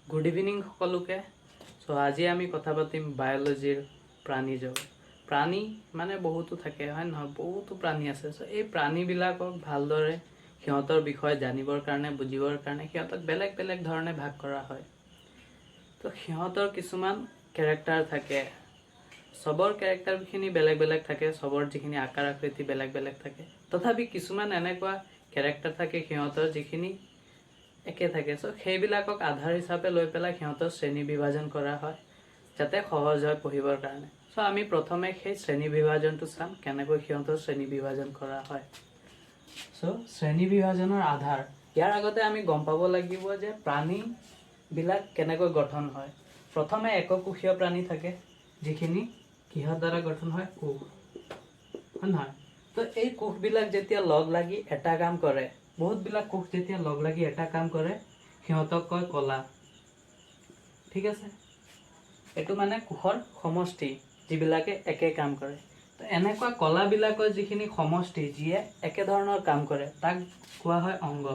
Good evening সকলোকে। চ' আজি আমি কথা পাতিম বায়'লজিৰ প্ৰাণী জগত। প্ৰাণী মানে বহুতো থাকে, হয় নহয়? বহুতো প্ৰাণী আছে। চ' এই প্ৰাণীবিলাকক ভালদৰে সিহঁতৰ বিষয়ে জানিবৰ কাৰণে, বুজিবৰ কাৰণে সিহঁতক বেলেগ বেলেগ ধৰণে ভাগ কৰা হয়। তো সিহঁতৰ কিছুমান কেৰেক্টাৰ থাকে। চবৰ কেৰেক্টাৰখিনি বেলেগ বেলেগ থাকে, চবৰ যিখিনি আকাৰ আকৃতি বেলেগ বেলেগ থাকে। তথাপি কিছুমান এনেকুৱা কেৰেক্টাৰ থাকে সিহঁতৰ, যিখিনি একে থাকে। চ' সেইবিলাকক আধাৰ হিচাপে লৈ পেলাই সিহঁতৰ শ্ৰেণী বিভাজন কৰা হয়, যাতে সহজ হয় পঢ়িবৰ কাৰণে। চ' আমি প্ৰথমে সেই শ্ৰেণী বিভাজনটো চাম, কেনেকৈ সিহঁতৰ শ্ৰেণী বিভাজন কৰা হয়। চ' শ্ৰেণী বিভাজনৰ আধাৰ, ইয়াৰ আগতে আমি গম পাব লাগিব যে প্ৰাণীবিলাক কেনেকৈ গঠন হয়। প্ৰথমে এককোষীয় প্ৰাণী থাকে, যিখিনি কিহৰ দ্বাৰা গঠন হয়? কোষ, হয় নহয়? তো এই কোষবিলাক যেতিয়া লগ লাগি এটা কাম কৰে, বহুতবিলাক কোষ যেতিয়া লগ লাগি এটা কাম কৰে, সিহঁতক কয় কলা। ঠিক আছে? এইটো মানে কোষৰ সমষ্টি, যিবিলাকে একে কাম কৰে। তো এনেকুৱা কলাবিলাকৰ যিখিনি সমষ্টি, যিয়ে একেধৰণৰ কাম কৰে, তাক কোৱা হয় অংগ।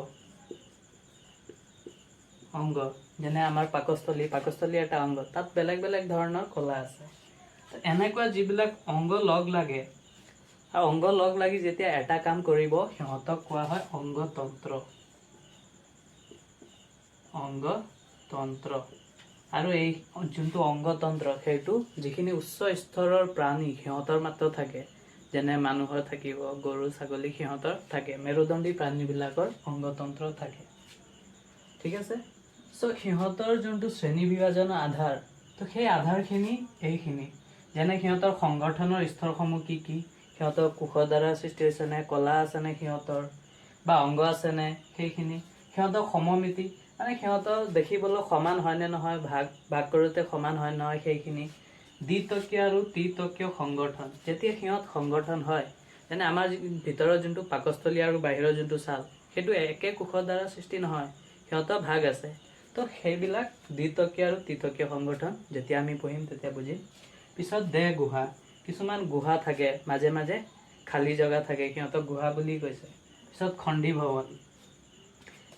অংগ যেনে আমাৰ পাকস্থলী। পাকস্থলী এটা অংগ, তাত বেলেগ বেলেগ ধৰণৰ কলা আছে। তো এনেকুৱা যিবিলাক অংগ লগ লাগে আৰু অংগ লগ লাগি যেতিয়া এটা কাম কৰিব, সিহঁতক কোৱা হয় অংগতন্ত্ৰ। অংগতন্ত্ৰ। আৰু এই যোনটো অংগতন্ত্ৰ, সেইটো যিখিনি উচ্চ স্তৰৰ প্ৰাণী, সিহঁতৰ মাত্ৰ থাকে। যেনে মানুহৰ থাকিব, গৰু, ছাগলী সিহঁতৰ থাকে, মেৰুদণ্ডী প্ৰাণীবিলাকৰ অংগতন্ত্ৰ থাকে। ঠিক আছে? চ' সিহঁতৰ যোনটো শ্ৰেণী বিভাজনৰ আধাৰ, তো সেই আধাৰখিনি এইখিনি। যেনে সিহঁতৰ সংগঠনৰ স্তৰসমূহ কি কি, সিহঁতৰ কোষৰ দ্বাৰা সৃষ্টি হৈছে নে, কলা আছেনে সিহঁতৰ বা অংগ আছেনে সেইখিনি, সিহঁতৰ সমমিতি মানে সিহঁতৰ দেখিবলৈ সমান হয়নে নহয়, ভাগ ভাগ কৰোঁতে সমান হয় নহয় সেইখিনি, দ্বিত্বকীয় আৰু ত্ৰিত্বকীয় সংগঠন, যেতিয়া সিহঁত সংগঠন হয়। যেনে আমাৰ ভিতৰৰ যোনটো পাকস্থলী আৰু বাহিৰৰ যোনটো ছাল, সেইটো একে কোষৰ দ্বাৰা সৃষ্টি নহয়, সিহঁতৰ ভাগ আছে। তো সেইবিলাক দ্বিত্বকীয় আৰু ত্ৰিত্বকীয় সংগঠন যেতিয়া আমি পঢ়িম, তেতিয়া বুজিম। পিছত দেহ গুহা, কিছুমান গুহা থাকে, মাজে মাজে খালী জেগা থাকে, সিহঁতক গুহা বুলি কৈছে। পিছত খণ্ডী ভৱন,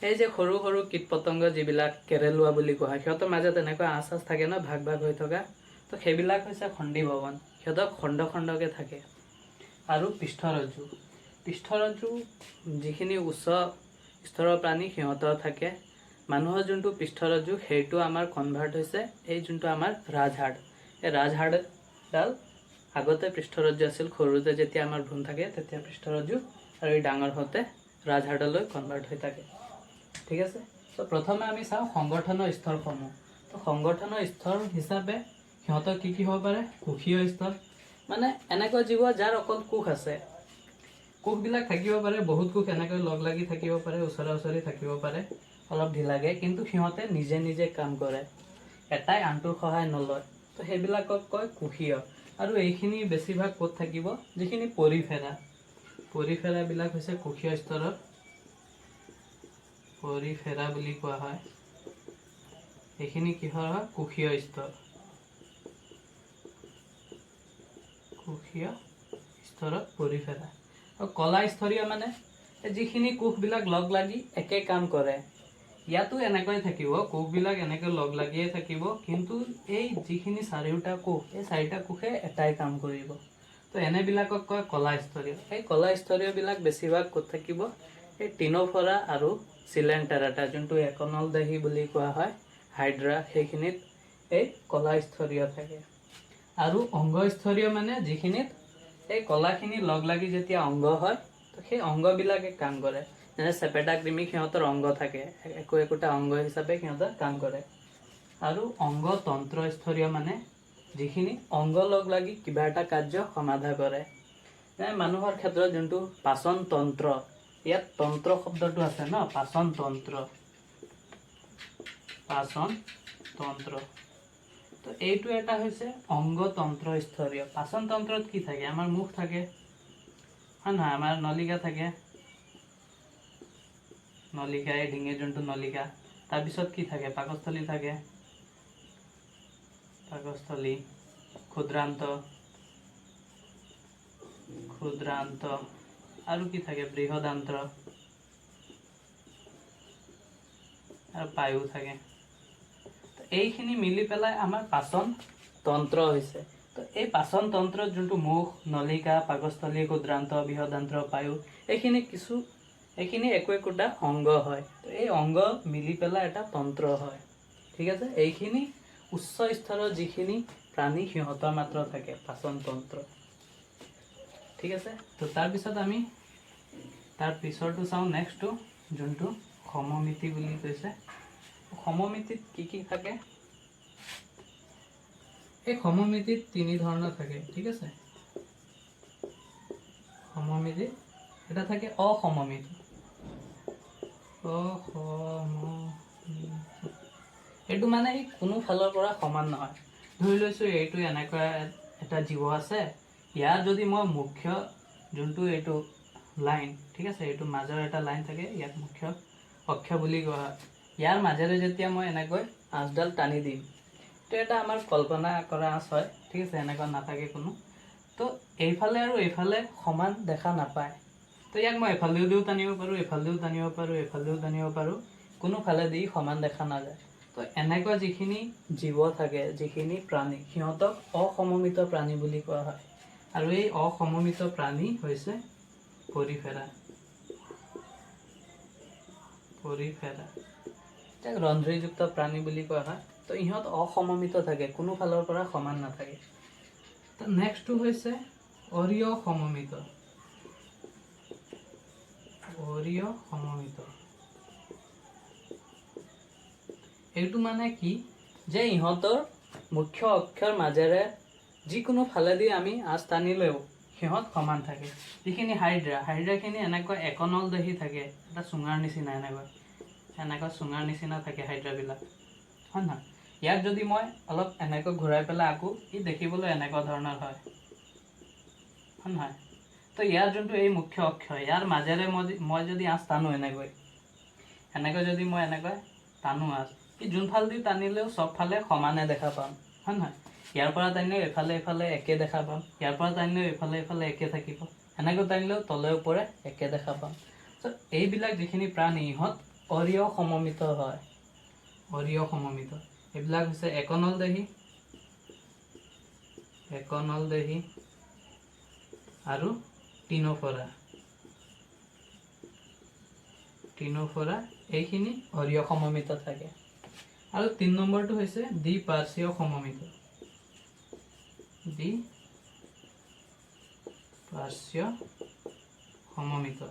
এই যে সৰু সৰু কীট পতংগ যিবিলাক কেৰেলুৱা বুলি কোৱা হয়, সিহঁতৰ মাজত এনেকুৱা আঁচ আঁচ থাকে ন, ভাগ ভাগ হৈ থকা, তো সেইবিলাক হৈছে খণ্ডী ভৱন, সিহঁতক খণ্ড খণ্ডকৈ থাকে। আৰু পৃষ্ঠৰজ্জু। পৃষ্ঠৰজ্জু যিখিনি উচ্চ স্তৰৰ প্ৰাণী, সিহঁতৰ থাকে। মানুহৰ যোনটো পৃষ্ঠৰজ্জু, সেইটো আমাৰ কনভাৰ্ট হৈছে এই যোনটো আমাৰ ৰাজহাড়। এই ৰাজহাড়ডাল আগতে পৃষ্ঠৰজ্জু আছিল। সৰুতে যেতিয়া আমাৰ ভ্ৰূণ থাকে, তেতিয়া পৃষ্ঠৰজ্জু আৰু এই ডাঙৰ হওঁতে ৰাজহাড়লৈ কনভাৰ্ট হৈ থাকে। ঠিক আছে? চ' প্ৰথমে আমি চাওঁ সংগঠনৰ স্তৰসমূহ। তো সংগঠনৰ স্তৰ হিচাপে সিহঁতৰ কি কি হ'ব পাৰে? কোষীয় স্তৰ, মানে এনেকুৱা জীৱ যাৰ অকল কোষ আছে। কোষবিলাক থাকিব পাৰে, বহুত কোষ এনেকৈ লগ লাগি থাকিব পাৰে, ওচৰা ওচৰি থাকিব পাৰে, অলপ ঢিলাকে, কিন্তু সিহঁতে নিজে নিজে কাম কৰে, এটাই আনটোৰ সহায় নলয়। তো সেইবিলাকক কয় কোষীয়। আৰু এইখিনি বেছিভাগ ক'ত থাকিব? যিখিনি পৰিফেৰা। পৰিফেৰাবিলাক হৈছে কোষীয় স্তৰৰ, পৰিফেৰা বুলি কোৱা হয়। এইখিনি কিহৰ হয়? কোষীয় স্তৰ। কোষীয় স্তৰত পৰিফেৰা। আৰু কলা স্তৰীয় মানে যিখিনি কোষবিলাক লগ লাগি একে কাম কৰে। ইয়াতো এনেকৈ থাকিব, কোষবিলাক এনেকৈ লগ লাগিয়ে থাকিব, কিন্তু এই যিখিনি চাৰিওটা কোষ, এই চাৰিটা কোষে এটাই কাম কৰিব। তো এনেবিলাকক কয় কলা স্তৰীয়। এই কলা স্তৰীয়বিলাক বেছিভাগ ক'ত থাকিব? এই টিন'ফৰা আৰু চিলেণ্টেৰাটা, যোনটো একনলদেহী বুলি কোৱা হয়, হাইড্ৰা, সেইখিনিত এই কলা স্তৰীয় থাকে। আৰু অংগস্তৰীয় মানে যিখিনিত এই কলাখিনি লগ লাগি যেতিয়া অংগ হয়, তো সেই অংগবিলাকে কাম কৰে। যেনে চেপেটা কৃমি, সিহঁতৰ অংগ থাকে, একো একোটা অংগ হিচাপে সিহঁতে কাম কৰে। আৰু অংগতন্ত্ৰ স্তৰীয় মানে যিখিনি অংগ লগ লাগি কিবা এটা কাৰ্য সমাধা কৰে। যেনে মানুহৰ ক্ষেত্ৰত যোনটো পাচন তন্ত্ৰ, ইয়াত তন্ত্ৰ শব্দটো আছে ন, পাচন তন্ত্ৰ। পাচন তন্ত্ৰ, তো এইটো এটা হৈছে অংগতন্ত্ৰ স্তৰীয়। পাচন তন্ত্ৰত কি থাকে? আমাৰ মুখ থাকে, হয় নহয়? আমাৰ নলিকা থাকে, নলিকা, এই ডিঙিৰ যোনটো নলিকা। তাৰপিছত কি থাকে? পাকস্থলী থাকে, পাকস্থলী, ক্ষুদ্ৰান্ত, ক্ষুদ্ৰান্ত, আৰু কি থাকে? বৃহদান্ত্ৰ আৰু পায়ু থাকে। এইখিনি মিলি পেলাই আমাৰ পাচন তন্ত্ৰ হৈছে। তো এই পাচন তন্ত্ৰত যোনটো মুখ, নলিকা, পাকস্থলী, ক্ষুদ্ৰান্ত, বৃহদান্ত্ৰ, পায়ু, এইখিনি একো একোটা অংগ হয়। তো এই অংগ মিলি পেলাই এটা তন্ত্ৰ হয়, ঠিক আছে। এইখিনি উচ্চ স্তৰৰ যিখিনি প্ৰাণী, সিহঁতৰ মাত্ৰ থাকে পাচন তন্ত্ৰ, ঠিক আছে। তো তাৰপিছত আমি তাৰ পিছৰটো চাওঁ, নেক্সটটো যোনটো সমমিতি বুলি কৈছে। সমমিতিত কি কি থাকে? এই সমমিতিত তিনি ধৰণৰ থাকে, ঠিক আছে। সমমিতিত এটা থাকে অসমমিত। অসমমিত এইটো মানে ই কোনো ফালৰ পৰা সমান নহয়। ধৰি লৈছোঁ এইটো এনেকুৱা এটা জীৱ আছে, ইয়াৰ যদি মই মুখ্য যোনটো এইটো লাইন, ঠিক আছে, এইটো মাজৰ এটা লাইন থাকে, ইয়াক মুখ্য অক্ষ বুলি কোৱা হয়। ইয়াৰ মাজেৰে যেতিয়া মই এনেকৈ আঁচডাল টানি দিম, এইটো এটা আমাৰ কল্পনা কৰা আঁচ হয়, ঠিক আছে, এনেকুৱা নাথাকে কোনো। তো এইফালে আৰু এইফালে সমান দেখা নাপায়। তো ইয়াক মই এফালেও দিও টানিব পাৰোঁ, এইফালেও টানিব পাৰোঁ, এইফালেও টানিব পাৰোঁ, কোনো ফালেদি সমান দেখা নাযায়। তো এনেকুৱা যিখিনি জীৱ থাকে, যিখিনি প্ৰাণী, সিহঁতক অসমমিত প্ৰাণী বুলি কোৱা হয়। আৰু এই অসমমিত প্ৰাণী হৈছে পৰিফেৰা। পৰিফেৰা, ইয়াক ৰন্ধ্ৰীযুক্ত প্ৰাণী বুলি কোৱা হয়। তো ইহঁত অসমমিত থাকে, কোনো ফালৰ পৰা সমান নাথাকে। তো নেক্সটটো হৈছে অৰিয় সমমিত। অৰিয় সমমিত এইটো মানে কি যে ইহঁতৰ মুখ্য অক্ষৰ মাজেৰে যিকোনো ফালেদি আমি আঁচ টানিলেও সিহঁত সমান থাকে। যিখিনি হাইড্ৰা, হাইড্ৰাখিনি এনেকুৱা একনল দেহি থাকে, এটা চুঙাৰ নিচিনা, এনেকুৱা এনেকুৱা চুঙাৰ নিচিনা থাকে হাইড্ৰাবিলাক, হয় নহয়? ইয়াক যদি মই অলপ এনেকৈ ঘূৰাই পেলাই আকো, ই দেখিবলৈ এনেকুৱা ধৰণৰ হয়, হয় নহয়? তো ইয়াৰ যোনটো এই মুখ্য অক্ষ, ইয়াৰ মাজেৰে মই যদি আঁচ টানো এনেকৈ, এনেকৈ যদি মই এনেকৈ টানো আঁচ, ই যোনফালেদি টানিলেও চবফালে সমানে দেখা পাম, হয় নহয়? ইয়াৰ পৰা টানিলেও এইফালে এইফালে একে দেখা পাম, ইয়াৰ পৰা টানিলেও এইফালে এইফালে একে থাকিব, এনেকৈ টানিলেও তলে ওপৰে একে দেখা পাম। ত' এইবিলাক যিখিনি প্ৰাণী, ইহঁত অৰিয় সমমিত হয়। অৰিয় সমমিত এইবিলাক হৈছে একনল দেহী, একনল দেহী আৰু টিনোফৰা। টিনোফৰা এইখিনি অৰিয় সমমিত থাকে। আৰু 3 নম্বৰটো হৈছে দ্বিপাৰ্শ্বীয় সমমিত। দ্বিপাৰ্শ্বীয় সমমিত।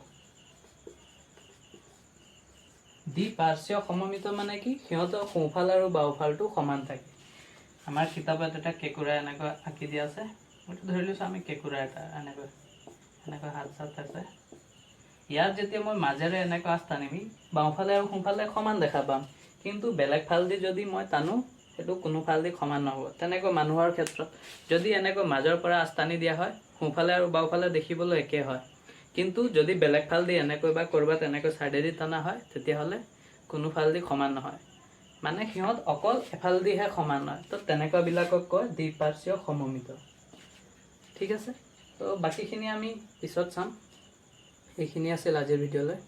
দ্বিপাৰ্শ্বীয় সমমিত মানে কি? সিহঁতৰ সোঁফাল আৰু বাওঁফালটো সমান থাকে। আমাৰ কিতাপত এটা কেঁকুৰা এনেকৈ আঁকি দিয়া আছে। এইটো ধৰি লৈছোঁ আমি কেঁকুৰা এটা এনেকৈ এনেকৈ হাত চাত আছে। ইয়াত যেতিয়া মই মাজেৰে এনেকৈ আঁচ টানিম, বাওঁফালে আৰু সোঁফালে সমান দেখা পাম, কিন্তু বেলেগ ফালেদি যদি মই টানো, সেইটো কোনো ফালেদি সমান নহ'ব। তেনেকৈ মানুহৰ ক্ষেত্ৰত যদি এনেকৈ মাজৰ পৰা আঁচ টানি দিয়া হয়, সোঁফালে আৰু বাওঁফালে দেখিবলৈ একে হয়, কিন্তু যদি বেলেগ ফালেদি এনেকৈ বা ক'ৰবাত এনেকৈ ছাইডেদি টানা হয়, তেতিয়াহ'লে কোনো ফালেদি সমান নহয়। মানে সিহঁত অকল এফালেদিহে সমান হয়। তো তেনেকুৱাবিলাকক কয় দ্বিপাৰ্শ্বীয় সমমিত, ঠিক আছে। তো বাকীখিনি আমি পিছত চাম। এইখিনি আছিল আজিৰ ভিডিঅ'লৈ।